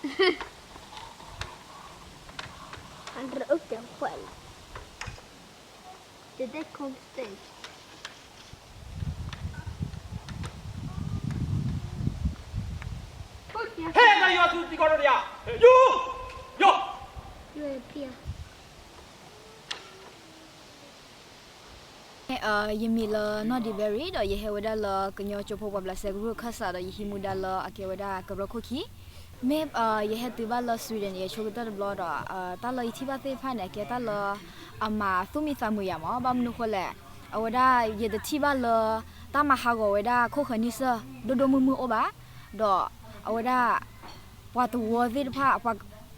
Under open well. The dead come stage. ဟဲ့ နယွၤသူသံကီးဒီးယၤ ယိ ယိ ယိ ယမံၤလၢနီၢ်ဒံဘဲရံၤ ဒီးယဟဲဝဲဒၣ်လၢကညီကၠိဖိပှၤဘျးစဲကရူၢ်ခၢၣ်စး ဒီးယဟံးမူဒါလၢအကဲဝဲဒၣ်ကရၢခိၣ်ခံ, မ့ၢ်ယဟဲတုၤဘၣ်လၢ Sweden န့ၣ် ယဆိကတၢၢ်တဘျီဒီး တၢ်လၢယထံၣ်ဘၣ်သ့ၣ်တဖၣ်န့ၣ် အကဲတၢ်လၢအမၤသူၣ်မံသးမုာ်ယၤမး, ဘၣ်မနုၤဃိလဲၣ်, အဝဲဒၣ်ယတထံၣ်ဘၣ်လၢ တၢ်မၤဟးဂီၤဝဲဒၣ်ခိၣ်ဃၢၤနံၣ်စၢၢ် ဒိၣ်ဒိၣ်မုၢ်မုၢ်အိၣ်ဘၣ်, ဒီးအဝဲဒၣ် ပှၤသဝီသ့ၣ်တဖၣ်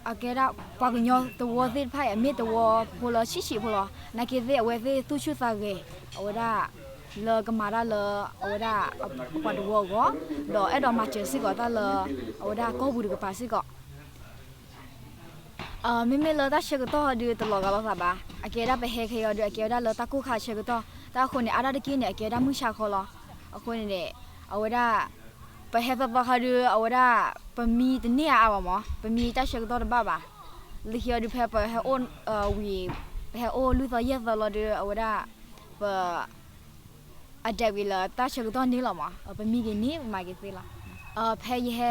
အကဲဒၣ်ပှၤကညီသဝီသ့ၣ်တဖၣ်အံၤ အမ့ၢ်သဝီဖိလၢဆံးဆံးဖိလီၤ. နာ်က့သ့ၣ်အဝဲသ့ၣ်သူၣ်ဆူၣ်သးဂဲၤ အဝဲဒၣ် လၢကမၤတၢ်လၢ အဝဲဒၣ်ပှၤသဝီအဂီၢ်, ဒီးအဲၣ်ဒိးမၤစၢၤစ့ၢ်ကီးတၢ်လၢ အဝဲဒၣ်ကီၢ်ပူၤတကပၤစ့ၢ်ကီး. မ့မ့ၢ်လၢတၢ်ဆၢကတီၢ်ဒုးတလီၤဂာ်လိာ်သးဘၣ်, အကဲဒၣ်ပဟဲခဲအံၤအီၤဒုး အကဲဝဲဒၣ်လၢတၢ်ကိၢ်ခါဆၢကတီၢ်, တၢ်အဃိန့ၣ် အါဒၣ်တက့ၢ်န့ၣ် အကဲဝဲဒၣ်မုၢ်ဆါခီလီၤ. အဃိန့ၣ်န့ၣ် အဝဲဒၣ် ပဟဲသီသီခါဒုး အဝဲဒၣ် ပမံတန့ၢ်အါအါဘၣ်မး, ပမံတၢ်ဆၢကတီၢ်တဘၣ်ဘၣ်. လၢခံအီၤဒုး ဖဲပဟဲအိၣ်ဝံၤ ပဟဲအိၣ်လွံၢ်သီယဲၢ်သီလီၤဒုး အဝဲဒၣ် ပ အဒဲးဝံၤလၢတၢ်ဆၢကတီၢ်န့ၣ်လီၤမး, ပမံက့ၤန့ၢ် ပမၤက့ၤသ့လီၤ. ဖဲယဟဲ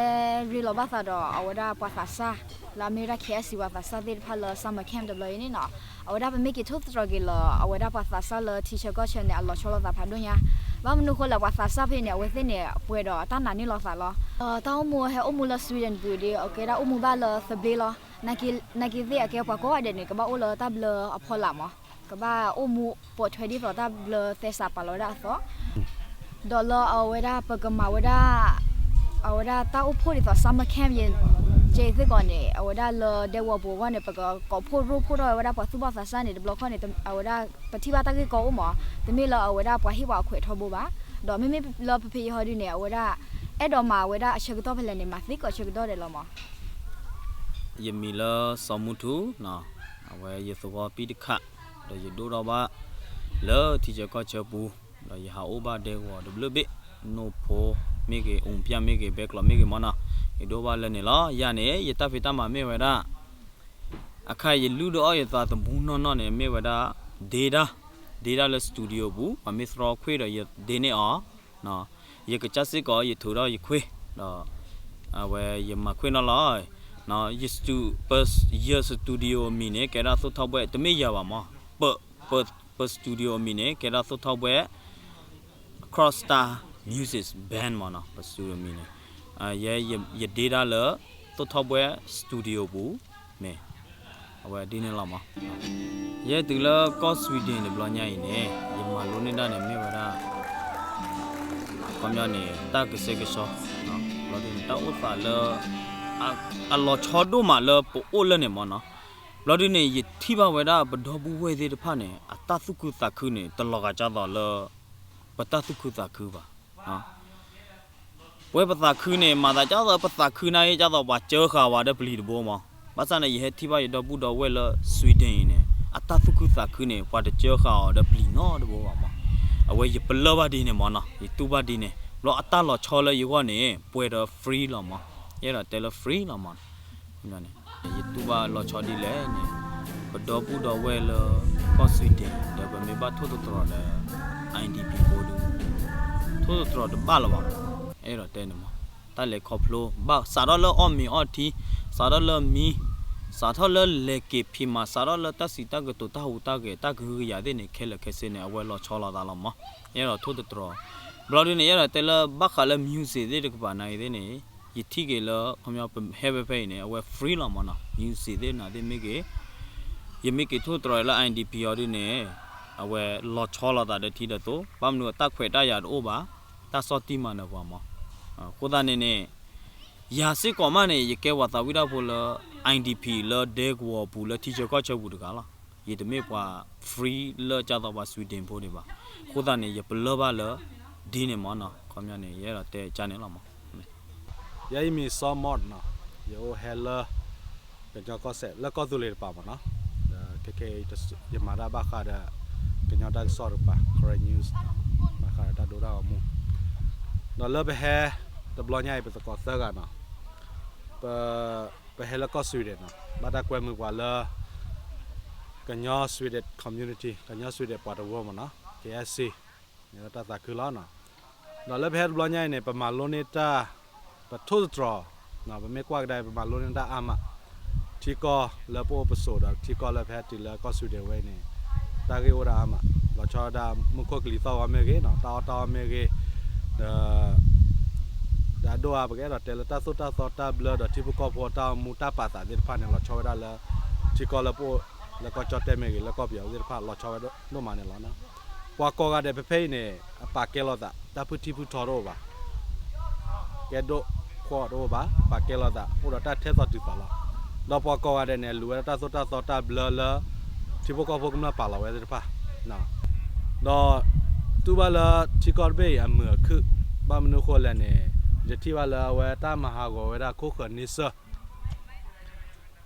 ရ့လိာ်ဘၣ်သးဒီး အဝဲဒၣ်ပှၤသးစၢ် လၢအမ့ၢ်ဝဲဒၣ် KSC ပှၤသးစၢ်သ့ၣ်တဖၣ်လၢ summer camp တဘျီအံၤန့ၣ်နီၤ, အဝဲဒၣ်ပမ့ၢ်က့ၤထိၣ်သတြီၤက့ၤလၢ အဝဲဒၣ်ပှၤသးစၢ်လၢထံဆၢကီၢ်ဆၢန့ၣ် အလီၤဆီလိာ်သးဖးဒိၣ်ညါ. ဘၣ်မနုၤဃိလဲၣ် ပှၤသးစၢ်ဖဲန့ၣ် အဝဲသ့ၣ်န့ၣ် ပှဲၤဒီးတၢ်နာ်န့ၢ်လိာ်သးလီၤ. တၢ်အိၣ်မူဟဲအိၣ်မူလၢ Sweden ပူၤဒုး အကဲဒၣ်အိၣ်မူဘၣ်လၢသဘျ့လီၤ. နာ်က့သ့ၣ်အကဲပှၤကိးဂၤဒဲးန့ၣ် ကဘၣ်အိၣ်လၢတၢ်ဘျၢအဖီလာ်မး, ကဘၣ်အိၣ်မူပိာ်ထွဲဒ်သိးတၢ်ဘျၢသဲစးပာ်လီၤဝဲဒၣ်အသီ, ဒီးလၢအဝဲဒၣ်ပကမၤဝဲဒၣ် အဝဲဒၣ်တၢ်အိၣ်ဖှိၣ်ဒ်သိး summer camp ယဲသ့ၣ်ကီးန့ၣ် အဝဲဒၣ်လၢဒဲကဝီၤပူၤအဂီၢ်န့ၣ် ပကကိးဖှိၣ်ရိဖှိၣ်ထီၣ်ဝဲဒၣ်ပှၤသူၣ်ဘီၣ်သးစၢ်န့ၣ် တဘျီခီန့ၣ် အဝဲဒၣ်ပထံၣ်ဘၣ်တၢ်ဂ့ၢ်ကီအိၣ်မး, တမ့ၢ်လၢအဝဲဒၣ်ပှၤဟ့ၣ်ပှၤအခွဲးထီဘိဘၣ်. ဒီးမ့မ့ၢ်လၢဖဲဖဲအံၤဟီဒုန့ၣ် အဝဲဒၣ် အဲၣ်ဒိးမၤဝဲဒၣ်အဆၢကတီၢ်ဖဲလဲၣ်န့ၣ် မၤသ့ကီးဆၢကတီၢ်ဒဲးလီၤမး. ယမံၤလၢစီၤမူထူ, အဝဲယသဝီပံတခး, ဒီးယဒိၣ်ထီၣ်ဘၣ်လၢထံဆၢကီၢ်ဆၢပူၤ, ဒီးယဟးအိၣ်ဘၣ်ဒဲကဝီၤတဘျုးဘ့ၣ်, နိၣ်ဖိမ့ၢ်ဂ့ၤ, အူပျၢ်မ့ၢ်ဂ့ၤ, ဘဲကျိးမ့ၢ်ဂ့ၤမ့ၢ်နီၤ, ယဒိၣ်ဘၣ်လၢန့ၣ်လီၤ. ယၤန့ၣ် ယတၢ်ဖံးတၢ်မၤမ့ၢ်ဝဲဒၣ် အခါယလုၢ်ဒီးအီၣ်ယသးသမူနီၢ်နီၢ်န့ၣ် မ့ၢ်ဝဲဒၣ် ဒ့တၢ်, ဒ့တၢ်လၢ studio ပူၤ, ပှၤမ့ၢ်သြီခွ့ၣ်ဒီးယဒ့န့ၢ်အီၤ, ယကစၢ်စ့ၢ်ကီး ယထုးထီၣ်ယခွ့ၣ်, ဒီး အဝဲယမၤခွ့ၣ်နီၣ်လီၤ. ယ stu- ပ ယ studio အမံၤန့ၣ် ကဲဒၣ်သိၣ်ထီၣ်ဘှဲၣ် တမ့ၢ်ယၤဘၣ်မး, ပ ပ studio အမံၤန့ၣ် ကဲဒၣ်သိၣ်ထီၣ်ဘှဲၣ် Cross Star Music Band မ့ၢ်နီၤ, ပ studio အမံၤန့ၣ် ယ ယဒ့တၢ်လၢ သိၣ်ထီၣ်ဘှဲၣ် studio ပူၤန့ၣ် အဝဲဒ်န့ၣ်လီၤမး. ယဲတုၤလၢကီၢ် Sweden တဘျီညါအံၤန့ၣ် ယမၤလိန့ၢ်ဒၣ်န့ၣ်မ့ၢ်ဝဲဒၣ် ခီပညီန့ၣ် တၢ်ကဆှဲကဆှီ, ဘျီဒုန့ၣ် တၢ်အိၣ်သးလၢ အလီၤဆီဒိၣ်မးလၢပအိၣ်လၢန့ၣ်မ့ၢ်နီၤ. ဘျီဒုန့ၣ် ယထံၣ်ဘၣ်ဝဲဒၣ်ပဒီပုၢ်ဝဲၢ်သ့ၣ်တဖၣ်န့ၣ် အတၢ်သူၣ်ခုသးခုန့ၣ် တလီၤဂာ်ဒ်သိးလၢ ပတၢ်သူၣ်ခုသးခုဘၣ်. ပဝဲပသးခုန့ၣ် မၤသးဒ်သိး ပသးခုနာ်က့ ဒ်သိးပှၤစၢဃာ်ဝဲဒီးပျံၤတဘိမး. ဘၣ်ဆၣ်န့ၣ် ယဟဲထံၣ်ဘၣ်ယဒီပုၢ်ဒီဝဲၢ်လၢ Sweden အံၤန့ၣ် အတၢ်သူၣ်ခုသးခုန့ၣ် ပှၤတစၢဃာ်အီၤဒီးပျံၤနီတဘိဘၣ်မး. အဝဲယပလၢၢ်ဘၣ်ဒ်န့ၣ်မ့ၢ်နီၤ, ယတူၢ်ဘၣ်ဒ်န့ၣ်, ဘျီအတၢ်လီၤဆီလၢယဂီၢ်န့ၣ် ပှဲၤဒီး free လီၤမး. ယအဲၣ်ဒိးတဲလၢ free လီၤမး. ယတူၢ်ဘၣ်လီၤဆီဒ်လဲၣ်န့ၣ် ပဒီပုၢ်ဒီဝဲၢ်လၢ ကီၢ် Sweden ဒီးပမ့ၢ်ဘၣ်ထိၣ်သတြီၤဒီး IDP ဖိဒု ထိၣ်သတြီၤတဘၣ်လၢၤဘၣ်မး. အဲၣ်ဒိးတဲန့ၣ်မး, တၢ်လဲၤခီဖျိ ဘၣ်စးထီၣ်လၢအီၣ်မ့ၤအီထံ, စးထီၣ်လၢမံ, စးထီၣ်လၢလဲၤက့ၤဖံးမၤ, စးထီၣ်လၢတၢ်စံးတၢ်ကတိၤ တၢ်ဟူးတၢ်ဂဲၤ တၢ်ကဟုကယာ်သ့ၣ်န့ၣ် ခဲလၢာ်ခဲဆ့န့ၣ် အဝဲလီၤဆီလိာ်သးလီၤမး. ယအဲၣ်ဒိးထိၣ်သတြီၤ, ဘျီဒုန့ၣ် ယအဲၣ်ဒိးတဲလၢဘၣ်ဃးလၢ music သ့ၣ်တကပၤနာ်က့သ့ၣ်န့ၣ် ယထံၣ်က့ၤလၢ ခီပညီ ပဟဲဝဲဖဲအံၤန့ၣ် အဝဲ free လီၤမးနီၤ, music သ့ၣ်နၤသ့ၣ်မ့ၢ်ဂ့ၤ, ယမ့ၢ်က့ၤထိၣ်သတြီၤလၢ IDP အီၤဒုန့ၣ် အဝဲလီၤဆီလိာ်သးဒီးထံဒီးသိး, ဘၣ်မနုၤအတၢ်ခွဲးတၢ်ယာ်တအိၣ်ဘၣ်, တၢ်ဆီၣ်တံၢ်မၤနၢၤပှၤမး. အဃိသတးန့ၣ်န့ၣ် ယၤစ့ၢ်ကီးမးန့ၣ် ယကဲပှၤသးဝံၣ်တၢ်ဖိလၢ IDP လၢဒဲကဝီၤပူၤလၢထံဆၢကီၢ်ဆၢပူၤတဂၤလီၤ. ယတမ့ၢ်ပှၤ free လၢဒ်သိးပှၤ Sweden ဖိဒံးဘၣ်. အဃိသတးန့ၣ် ယပလၢၢ်ဘၣ်လၢဒ်န့ၣ်မးနီၤ, ခီပညီန့ၣ် ယအဲၣ်ဒိးတဲကန့ၣ်လီၤမး. ယဲအံၤမံၤစီၤမီၣ်နီၤ, ယအိၣ်ဟဲလၢ ကညီကီၢ်စဲၣ် လၢကီၢ်သူလ့ၤတပၤမးနီၤ, ဒီးခဲခဲအံၤ ယမၤတၢ်ဘၣ်ဃးဒီး ကညီတၢ်ကစီၣ်တကပၤ Karen News ဘၣ်ဃးဒီးတၢ်ဒိတၢ်ဂီၤမူ, ဒီးလၢပဟဲတဘျီညါအံၤ ပသကိးသၢဂၤနီၤ, ပ ပဟဲလၢကီၢ် Sweden နီၤ, ဘၣ်တၢ်ကွဲမုာ်ပှၤလၢ ကညီ Sweden community ကညီ Sweden ပှၤတဝၢမ့ၢ်နီၤ, KSC န့ၣ်လၢတၢ်သးခုလီၤနီၤ. ဒီးလၢပဟဲတဘျီညါအံၤန့ၣ် ပမၤလိန့ၢ်တၢ် ပထိၣ်သတြီၤ, ပမ့ၢ်ကွၢ်ကဒါအံၤ ပမၤလိန့ၢ်တၢ်အါမး, ထံကီၢ်လၢပအိၣ်ပဆိးဒီးထံကီၢ်လၢပဟဲတုၤလၢကီၢ် Sweden ဝဲအံၤန့ၣ် တၢ်ဂ့ၢ်အိၣ်ဝဲဒၣ်အါမး, လီၤဆီဝဲဒၣ်မူခိၣ်ကလံၤသီၣ်ဂီၤမ့ၢ်ဂ့ၤနီၤ, တၢ်အီၣ်တၢ်အီမ့ၢ်ဂ့ၤ, ဒီး ဒီးဒိၣ်အါ ပကအဲၣ်ဒိးတဲလၢတၢ်သိၣ်တၢ်သီတၢ်ဘျၢဒီးထံဖိကီၢ်ဖိတၢ်အိၣ်မူတၢ်ပာ်သးသ့ၣ်တဖၣ်န့ၣ် လီၤဆီဝဲဒၣ်လၢ ထံကီၢ်လၢပအိၣ်လၢကီၢ်ကၠီၣ်တဲၣ်မ့ၢ်ဂ့ၤ လၢကီၢ်ပယီၤသ့ၣ်တဖၣ် လီၤဆီဝဲဒၣ်ဒိၣ်မးန့ၣ်လီၤ. ပှၤကိးဂၤဒဲးဖဲဖဲအံၤန့ၣ် အပာ်ကဲလိာ်သး တၢ်ဖုထံဖုထီတအိၣ်ဘၣ်, ကဲဒိၣ်ခွီၣ်တအိၣ်ဘၣ်, ပာ်ကဲလိာ်သး အိၣ်ဒီးတၢ်ထဲသိးတုၤသိးလီၤ. ဒီးပှၤကိးဂၤဒဲးန့ၣ် အလူၤဝဲဒၣ်တၢ်သိၣ်တၢ်သီတၢ်ဘျၢလၢ ထံဖိကီၢ်ဖိကမျၢၢ်ပာ်လီၤဝဲသ့ၣ်တဖၣ် ဒီး တူၢ်ဘၣ်လၢထံကီၢ်တဘ့ၣ်အံၤအမုာ်အခုၣ်, ဘၣ်မနုၤအဃိလဲၣ်န့ၣ် ယထံၣ်ဘၣ်လၢအဝဲတၢ်မၤဟးဂီၤဝဲဒၣ်ခိၣ်ဃၢၤန့ဆၢၣ်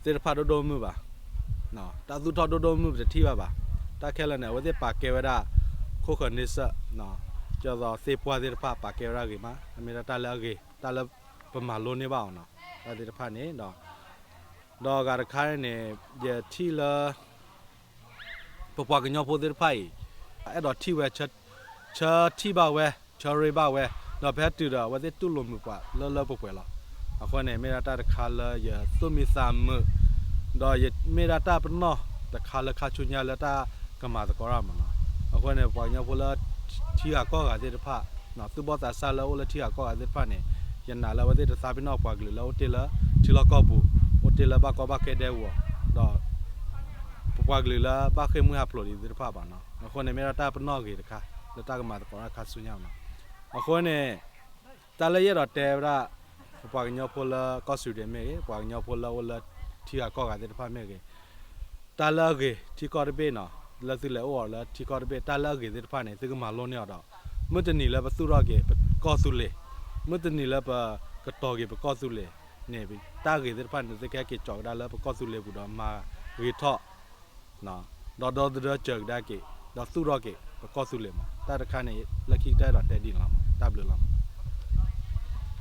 သ့ၣ်တဖၣ်ဒိၣ်ဒိၣ်မုၢ်မုၢ်ဘၣ်, တၢ်သူၣ်ထီၣ်ဒိၣ်ဒိၣ်မုၢ်မုၢ်ပတထံၣ်ဘၣ်ဘၣ်. တၢ်ခဲလၢာ်န့ၣ် အဝဲသ့ၣ်ပာ်ကဲဝဲဒၣ် ခိၣ်ဃၢၤန့ဆၢၣ်, ကၠီသီသ့ၣ်ပှၢ်သ့ၣ်တဖၣ်ပာ်ကဲဝဲဒၣ်ဂ့ၤမး, အမ့ၢ်ဒၣ်တၢ်လၢအဂ့ၤ, တၢ်လၢပမၤလိန့ၢ်ဘၣ်အီၤနီၤ, တၢ်သ့ၣ်တဖၣ်န့ၣ်ဒီး ဒီးအဂၤတခါန့ၣ် ယထံၣ်လၢ ပပှၤကညီဖိသ့ၣ်တဖၣ်အံၤ အဲၣ်ဒိးထံၣ်ဝဲ, ဆၢထံၣ်ဘၣ်ဝဲ, ဆၢရ့ဘၣ်ဝဲ, ဒီးပဟဲတုၤဒီး အဝဲသ့ၣ်တူၢ်လိာ်မုာ်ပှၤလၢလၢပှဲၤပှဲၤလီၤ. အဃိန့ၣ် မ့ၢ်ဒၣ်တၢ်တခါလၢယသူၣ်မံသးမုာ်, ဒီးယမ့ၢ်ဒၣ်တၢ်ပနီၣ်တခါလၢခါဆူညါလၢတၢ်ကမၤသကိးတၢ်မးနီၤ. အဃိန့ၣ် ပပှၤကညီဖိလၢ ထံဂၤကီၢ်ဂၤသ့ၣ်တဖၣ် သူၣ်ဘီၣ်သးစၢ်လၢအိၣ်လၢထံဂၤကီၢ်ဂၤသ့ၣ်တဖၣ်န့ၣ် ယနာ်လၢအဝဲသ့ၣ်တသးပ့ၤနီၣ်ပှၤကလုာ်လၢအိၣ်တ့ၢ်လၢထံလီၢ်ကီၢ်ပူၤ, အိၣ်တ့ၢ်လၢဘၣ်ကီဘၣ်ခဲဒဲကဝီၤ, ဒီး ပပှၤကလုာ်လၢဘၣ်ဃ့ၢ်မှံဟးဖျိးဒံးသ့ၣ်တဖၣ်ဘၣ်နီၤ. အဃိန့ၣ် မ့ၢ်ဒၣ်တၢ်ပနီၣ်ဂ့ၤတခါ လၢတၢ်ကမၤသကိးတၢ်ခါဆူညါနီၤ. အဃိန့ၣ် တၢ်လၢယအဲၣ်ဒိးတဲဝဲဒၣ် ပပှၤကညီဖိလၢကီၢ် Sweden မ့ၢ်ဂ့ၤ, ပှၤကညီဖိလၢအိၣ်လၢထံဂၤကီၢ်ဂၤသ့ၣ်တဖၣ်မ့ၢ်ဂ့ၤ, တၢ်လၢအဂ့ၤထံကီၢ်တဘ့ၣ်နီၤ, လၢသုလဲၤအိၣ်အီၤလၢထံကီၢ်တဘ့ၣ် တၢ်လၢအဂ့ၤသ့ၣ်တဖၣ်န့ၣ် သုကမၤလိန့ၢ်အီၤဒီး မုၢ်တနံၤလၢပသူၣ်ထီၣ်က့ၤပကီၢ်သူလ့ၤ, မုၢ်တနံၤလၢပကတီၤက့ၤပကီၢ်သူလ့ၤန့ၣ် တၢ်ဂ့ၤသ့ၣ်တဖၣ်န့ၣ် သုကဟဲက့ၤကၠီးကဒါလၢပကီၢ်သူလ့ၤပူၤဒီးမၤဂ့ၤထီၣ် ဒီးဒီသဒၢစၢၤကဒါက့ၤ ဒီးသူၣ်ထီၣ်က့ၤပကီၢ်သူလ့ၤမး. တၢ်တခါန့ၣ် လၢခံကတၢၢ်အဲၣ်ဒိးတဲဒ်န့ၣ်လီၤ. တၢ်ဘျုးလီၤ.